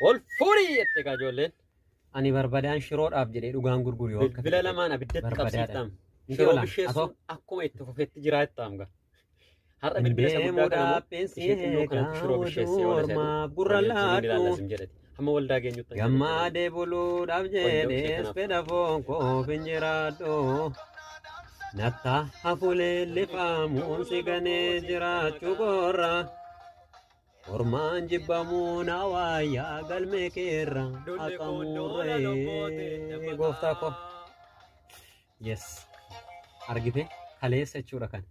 Ol fuudhii jette gaa ijoolleen. Ani barbadaan shiroodhaaf jedhee dhugaan gurguru yoo akka Bilbila fedhe lamaan abiddatti barbadaadha. qabsiiftam. Miti Shiroo olaan bisheessuun atoo akkuma itti fufetti jira jettaam gaa. Har'a bilbila isa guddaa kana immoo deemuudhaaf ishee ishee xinnoo kanatti shiroo bisheessee oduu oola seetu. ormaaf gurra Walii wajjin laadhu. ilaallasim jedhati. Hamma waldaa geenyutti hin jedhu. Gammaadee buluudhaaf Qoyyoo ishee jedhees kanaaf. fedha foon koof hin jiraadhu. Natta hafu leellifamuun si ganee jiraachuu qorra. Ormaan jibbamuun hawaayyaa galmee keerra Dulli kun duula lobboote haqamuurree. Gooftaa koo. Yes. Argite kaleessa jechuudha kan.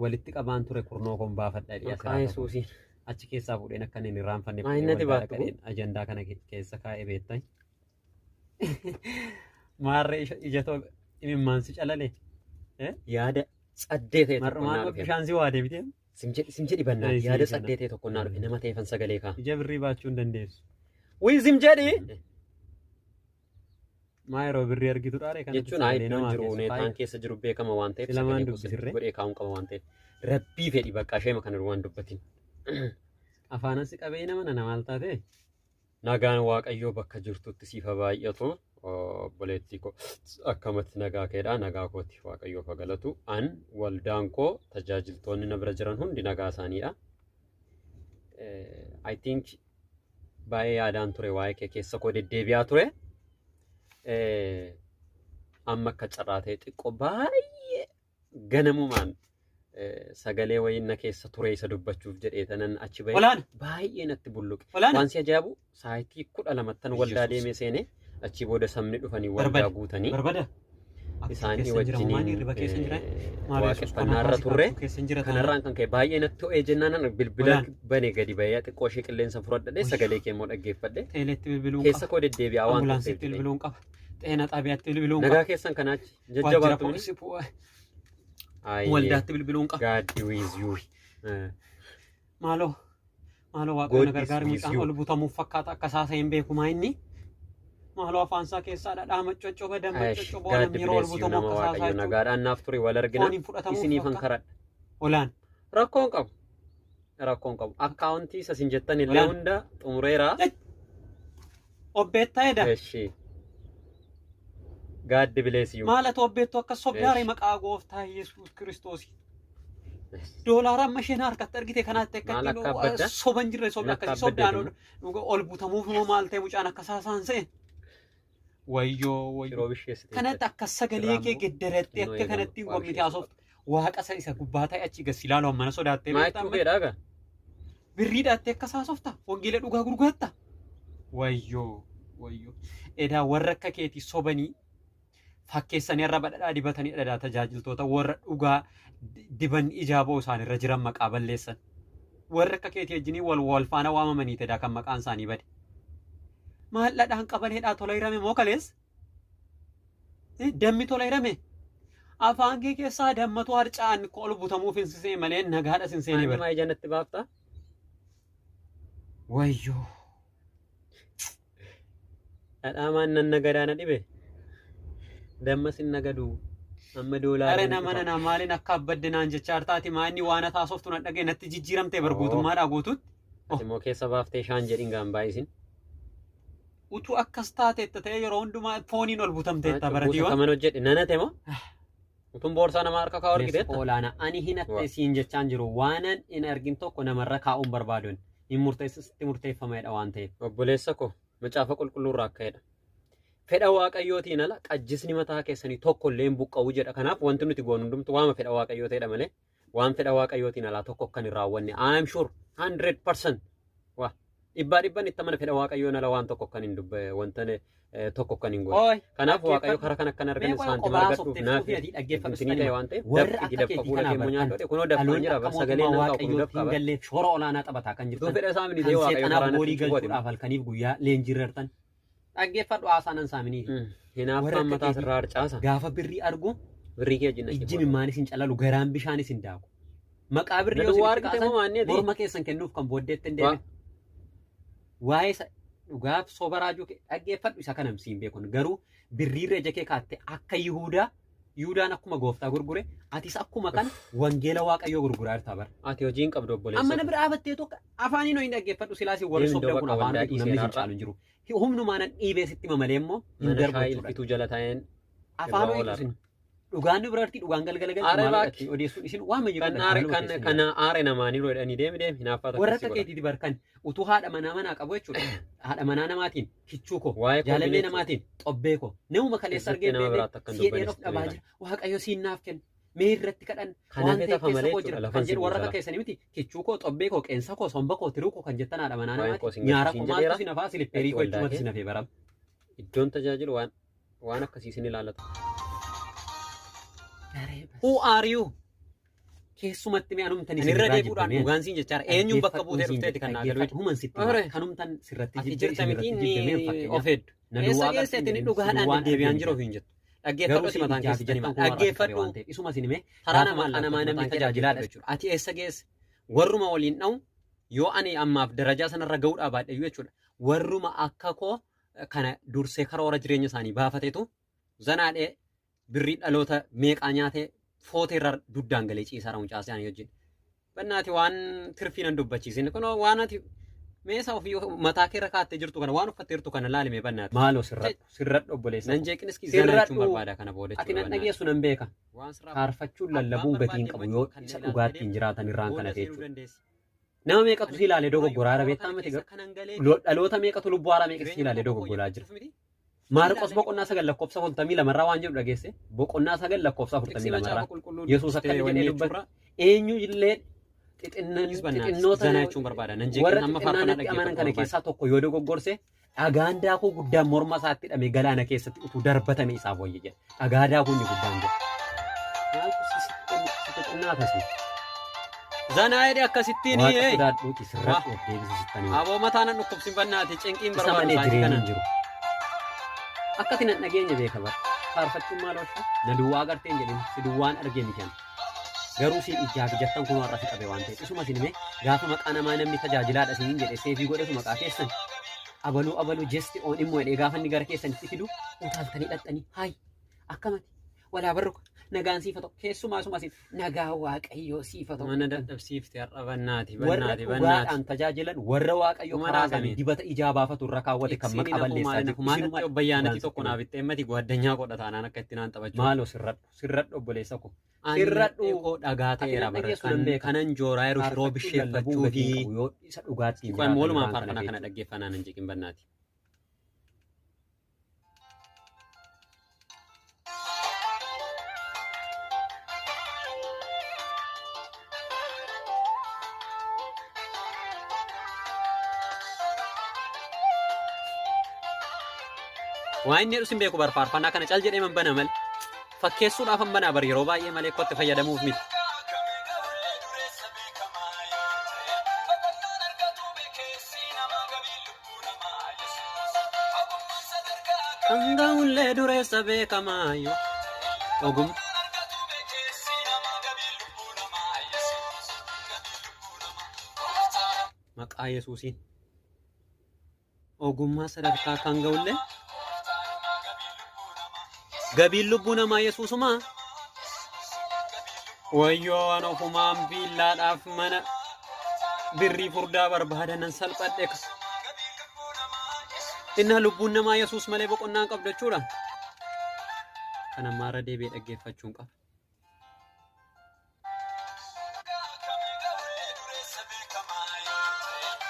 Walitti qabaan ture kurnoo kon baafadha dhiyaa Maqaa siraa tokko. Yesuusiin. Achi keessaa fuudheen akka inni hin irraanfanne Maa fuudhee inni ati waldaa baattu kun? dhaqadheen ajandaa kana keessa kaa'ee beektan. Maarree ija too imimmaan si calale. Yaada tsaddee ta'e tokko naa Mar'umaan dhufe. bishaan si waa deebitee Sim jedhi bannaa Ee, si yaada jedha. tsaddee ta'e tokko naa dhufe nama ta'eefan sagalee kaa. Ija birrii baachuu hin dandeessu. Wii sim jedhi Maa yeroo birrii argitu dhaare kanatti jechuun haa sagalee iddoon namaa jiru keessa huneetaan faayi. keessa jiru beekama waan ta'eef Si lamaan sagalee koo sirriitti dubbisirree. godhee kaa'uun qaba waan ta'eef rabbii fedhi bakka isheema kana waan dubbatin. Afaanan si qabee nama nana maal taate? Nagaan Waaqayyoo bakka jirtutti siif haa baay'atu. Obboleettii koo akkamatti nagaa keedha. Nagaa kooti Waaqayyoof haa galatu. An waldaan koo tajaajiltoonni na bira jiran hundi nagaa isaaniidha. I think baay'ee yaadaan ture waa'ee kee keessa koo deddeebi'aa ture. Amma akka carraa ta'e xiqqoo baay'ee ganamumaan sagalee wayiin na keessa ture isa dubbachuuf jedhee tanan achi bahee Olaana! baay'ee natti bulluqe. Olaana! Waan si ajaa'ibu sa'aatii 12ttan waldaa Yesuus. deemee seenee achii booda sabni dhufanii waldaa Barbada. guutanii Barbada. Akka isaan keessa hin jira homaan wajjiniin hirriba keessa hin jira. Maal Yesuus waaqeffannaa qonaa irra kaasii turre. kaachuu keessa hin jira taanaan. Kanarraan kan ka'e baay'ee natti ho'ee jennaan bilbila Olaan. bane gadi bahee xiqqoo ishee qilleensa fudhadhadhe Wayyo. sagalee kee immoo dhaggeeffadhe. Teeleetti bilbiluun Keessa qaba. koo deddeebi'aa waan turteef Ambulaansitti jedhee. bilbiluun qaba. Xeenaa xaabiyaatti bilbiluun Nagaa qaba. keessan kanaachi Waajjira jajjabaattu poolisii Ayyee. waldaatti bilbiluun qaba. God with you. Maaloo maaloo waaqayyo na God is gargaari with mucaan you. ol butamuuf fakkaata akka isaa hin beeku maa inni. Maaloo afaan isaa keessaa dhadhaa maccoccoba damma Ash, coccoba God namni yeroo ol bless you butamu nama akka isaa waaqayyo jechuudha. nagaadhaan naaf ture wal argina Fooniin fudhatamuuf isiniifan fakkaata. karadha. Olaan. Rakkoon qabu. Rakkoon qabu. Akkaawuntii isa isin jettan illee Olaan. hunda xumureera. Obbeetta eda. Eshi. God bless you. Maal ati obbeettu akka sobdaare Eshi. maqaa gooftaa Yesuus Kiristoos. Doolaara amma isheen harkatti argite kanaatti akka Maal ittiin akka abbadda? soban jirre sobni Akka akkasii abbadda sobdaan ol butamuuf immoo maal ta'e mucaan akka saasaan se'e. Wayyoo wayyoo. Shiroo bisheessite. Kanatti akka sagalee kee Shiraan geddarattee xinnoo akka eegama. kanatti hin Waa gommite bisheessu haasoftu. Waaqa isa isa gubbaa ta'e achi gad si ilaalu hammana sodaattee Maa beektaa jechuu amma. keedhaa gaa? Birriidhaattee akkas haasofta? Wangeela dhugaa gurguratta? Wayyoo wayyoo. Edaa warra akka keetii sobanii fakkeessanii arraba dhadhaa dibatanii dhadhaa tajaajiltoota warra dhugaa dibanni ijaa ba'u isaanirra jiran maqaa balleessan. Warra akka keetii wajjinii wal wal faana waamamanii edaa kan maqaan isaanii bade. Maal dhadhaan qabaleedhaa tola hirame moo kaleessa? Dammi tola hirame? Afaan kee keessaa dammatu harca'an ol butamuuf hin sisee malee nagaadha sin seenee Maanni bara. maa ija natti baafta? Wayyoo. Dhadhaa maan nan nagadaa na dhibe? Damma sin nagadu. Amma Are doolaarri nama dhufa. nana maaliin akka abbadde naan jecha artaati maa inni waan haasoftu na dhagee natti jijjiiramtee bar Oo. guutummaadhaa guutuutti. Ati immoo keessa baaftee shaan jedhin gaan baay'isin. Utuu akkas taateetta ta'ee yeroo hundumaa fooniin ol butamteetta bara Cubbuu dhiyoo. kaman hojjedhe nanate moo? Utuun boorsaa nama harka kaa'u argiteetta? Olaanaa ani hin Wa. hatte siin jechaan jiru waanan hin argin tokko namarra kaa'uun barbaaduun hin murteessitti murteeffameedha waan ta'eef. Obboleessa koo macaafa qulqulluurraa akka jedha. Fedha waaqayyootiin ala qajjisni mataa keessanii tokko illee hin buqqa'u jedha. Kanaaf wanti nuti goonu hundumtu waama fedha waaqayyoo ta'edha malee waan fedha waaqayyootiin alaa tokko kan hin raawwanne. I am sure 100% waa dhibbaa dhibban itti amana fedha waaqayyoon ala waan tokko kan hin dubbe wanta tokko kan hin goone. Ooy. Kanaaf waaqayyo Dhaggeeffadhu. karaa kan akkan Mee arganne qoy saantima qophaa argadhuuf haasofteef naaf qofii adii dhaggeeffadhu isinii sitti ta'e hima. waan ta'eef Warra dafqi akka dafqa keetii fuula kanaa kee immoo bartan nyaadhu kunoo dafqaan dhaloonni jira akka bar sagalee mootummaa nan qabu kun waaqayyootti dafqa hin bar. galleef shoora olaanaa taphataa kan Utuu jirtan fedha isaa miti kan ta'e waaqayyo seexanaaf karaa natti goolii hin cufatin. galchuudhaaf halkaniif guyyaa leenjiirartan. Dhaggeeffadhu haasaa nan saaminiiti. Warra Hinaaffaan akka mataa keetii sirraa harcaasa. gaafa birrii argu Birrii kee wajjin ijji dhaggeeffadhu. mimmaanis hin calalu garaan bishaanis hin daaku. Maqaa Na birrii yoo duwwaa isinitti argite kaasan moo maanni ati? morma keessan kennuuf kan booddeetti hin Waa. deebiin. Waa'ee isa dhugaaf soba raajuu kee dhaggeeffadhu isa kana siin beekun garuu birriirra ija kee kaatte akka Yihuudaa Yihuudaan akkuma gooftaa gurgure, atis akkuma kana wangeela Waaqayyoo gurguraa jirta bara. Ati hojii hin qabdu obboleessa Amma na koo. bira dhaabattee tokko afaaniin hin dhaggeeffadhu silaas warri Deemi sobdan iddoo kun bakka afaan waldaa ofiitu namni dhiisee sin caalu hin jiru. Humnumaan nan dhiibee sitti hima malee immoo hin Mana darbu shaayii jechuudha. ilfituu jala taa'een Afaan irraa ofiitu oola. isin dhugaan nu biraatti dhugaan galgala galti Aare maal baaki. godhatti odeessuun isin waama jiru Kan aare kan kan aare namaanii godhanii deemi deemi hinaaffaa Warra takka si akka godha. keetiiti barkan utuu haadha manaa manaa qabu jechuudha. Haadha manaa namaatiin kichuu koo Waa'ee koo jaalallee bineetu namaatiin xobbee koo namuma kaleessa keessatti argee nama beekne biraatti akka hin si'een dubbanne of sitti dhabaa beekan. jira. Waaqayyo siin naaf kenna. Mee irratti kadhan Kan waan hafe ta'e tafa keessa malee koo jechuudha jira kan lafan si jedhu warra buusa akka keessanii miti kichuu koo xobbee koo qeensa koo somba koo tiruu koo kan jettan haadha manaa Waa'een koo namaatiin sin nyaara galchu koo siin maaltu jedheera. sin hafaa silippeerii Dhaqi koo waldaa jechumatu kee sin hafee barama. Iddoon tajaajilu waan waan akkasii sin ilaallatu. Who are you? Keessumatti mee anumtan Ani isin irra irraa deebi'uudhaan jibbamee dhugaan siin jechaadha. Eenyuun bakka dhaggeeffadhuun buutee siin dhufteeti jedhe kan naa galuu dhaggeeffadhu human sitti hima Ore. kanumtan sirratti Ati jibbe jirta isin miti irratti jibbamee inni fakkeenyaaf of heeddu. na Eessa duwwaa geesseeti agartee inni hin jedhin si dhugaadhaan duwwaan deddeebi'aan argee jiru miti ofiin jettu. garuu Dhaggeeffadhu isin mataan ijaa fi keessatti jettan hima. kun warra akka qabe Dhaggeeffadhu waan ta'eef isuma isin hime taraa gaafa namaa maallaqatu namaa namni mataan kee tajaajilaadha dhaggeeffadhu. Jechuudha. Ati eessa geesse? Warruma waliin dha'u yoo ani ammaaf darajaa sanarra ga'uudhaa baadheyyuu jechuudha. Warruma akka koo kana dursee karoora jireenya isaanii baafateetu zanaadhee birrii dhaloota meeqaa nyaatee footeerra duddaan galee ciisaa mucaa isaanii wajjin. Bannaati waan tirfii nan dubbachiisin kunoo waan ati meeshaa ofii mataa keerra kaattee jirtu kana waan uffattee jirtu kana laalime bannaati. Maaloo sirradhu sirradhu obboleessa Nan koo. jeeqinis zana jechuun Sirradhu barbaada kana booda ati jechuudha nan bannaati. dhageessu nan beeka. Waan sirraa Faarfachuun abbaan lallabuun gatii hin barbaadde qabu yoo himachuu isa kanneen ilaaltee dhugaattiin deemtu jiraatan irraan boolla kana seenuu jechuudha. dandeessi. Nama meeqatu Ani si ilaalee duraayyuu dogoggoraa karoora beektaa kana miti keessa garuu kanan galee dhaloota meeqatu lubbuu haaraa meeqa si jireenya ilaalee koo dogoggoraa jira. fooyyeffachuuf miti. Maarqos Ilaalanii boqonnaa 9 lakkoofsa 42 irraa waan jedhu dhageesse boqonnaa 9 lakkoofsa Tiksii 42 macaafa irraa qulqulluu Yesuus dubbistee akkana wanni jedhee dubbate jechuurra eenyu illee Dhiis bannaati. xixinnoota Zana jechuun barbaada. Nan jeeqin warra amma xixinnaa faarfannaa natti amanan dhaggeeffachuu kana barbaada. keessaa tokko yoo dogoggorse dhagaan daakuu guddaan morma isaatti hidhamee galaana keessatti utuu darbatame isaaf wayya jedha. Dhagaa daakuu inni guddaan jedha. Maaltu si xixinnaa tasi? Zanaa jedhe akkasittiin Waaqa ee. sodaadhuuti Waa. sirratti of deebisi sittanii. Aboo mataa nan dhukkubsin bannaati cinqiin Isa barbaadu malee sa'aatii jireenyi kana. hin jiru. Akka ati nan dhageenye beeka bara. Faarfachuun maal oolcha? Na duwwaa agartee hin jedhin si duwwaan argee miti ani. Garuu siin ijaa fi jettan kun har'a si qabe waan ta'eef isuma isin hime gaafa maqaa namaa namni tajaajilaadha isiniin jedhe seefii godhetu maqaa keessan abaluu abaluu jesti oon immoo jedhee gaafa inni gara keessanitti fidu utaaltanii dhaqxanii hayi akkamati walaa barruka nagaan siifa ta'u keessumaa suma isin nagaa waaqayyoo siifa ta'u Mana dadhabsiifte har'a bannaati warra bannaati bannaati. dhugaadhaan tajaajilan warra waaqayyo Mana karaa isaanii haasame. dibata ijaa baafatu irra kaawwate kan Tiksiin maqaa nafu balleessaa maali jiru nafu maalatti isinuma obbayyaanati dhugaan tokko sitti naaf itti emmati gwaaddanyaa godha taanaan akka itti naan taphachuu. maaloo sirradhu sirradhu obboleessa koo Ani sirradhu laphee koo dhagaa ati ta'eera nan bara dhageessu nan kan beeka kanan jooraa yeroo shiroo faarfachuun lallabuun bisheeffachuu gatii fi hin qabu yoo isa dhugaattiin Qo'an jiraatan walumaan irraan kana faarfannaa kana jechuudha. dhaggeeffannaa nan jeeqin bannaati. Waa inni jedhu sin beeku bar faarfannaa kana cal jedhee man bana malee. Fakkeessuudhaaf han banaa bar yeroo baay'ee malee kootti fayyadamuuf miti. Hanga'ullee dureessa beekamaa yoo ogum maqaa Yesuusiin ogummaa sadarkaa kan ga'ullee gabiin lubbuu namaa Yesuusumaa wayyoo waan ofumaan viillaadhaaf mana birrii furdaa barbaada nan salphadhe ka. Innaa lubbuun namaa Yesuus malee boqonnaa hin qabdu jechuudha. Kan ammaarra deebi'ee dhaggeeffachuun qaba.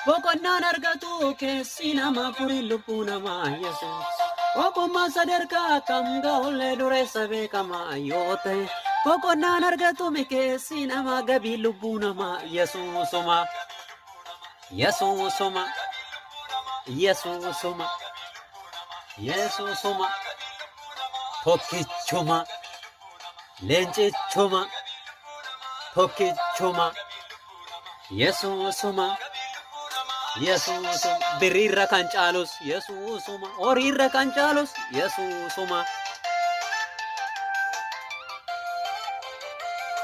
Boqonnaan argatu keessi namaa furiin lubbuu namaa Yesuus. Ogummaa sadarkaa kam ga'ullee dureessa beekamaa yoo ta'e. Boqonnaan argatu keessi namaa gabii lubbuu namaa Yesuusuma. Yesuusuma. Yesuusuma. Yesuusuma. Tokkichuma. Leencichuma. Tokkichuma. Yesuusuma. Yesuusuma. Birriirra kan caalus Yesuusuma. Horiirra kan caalus Yesuusuma.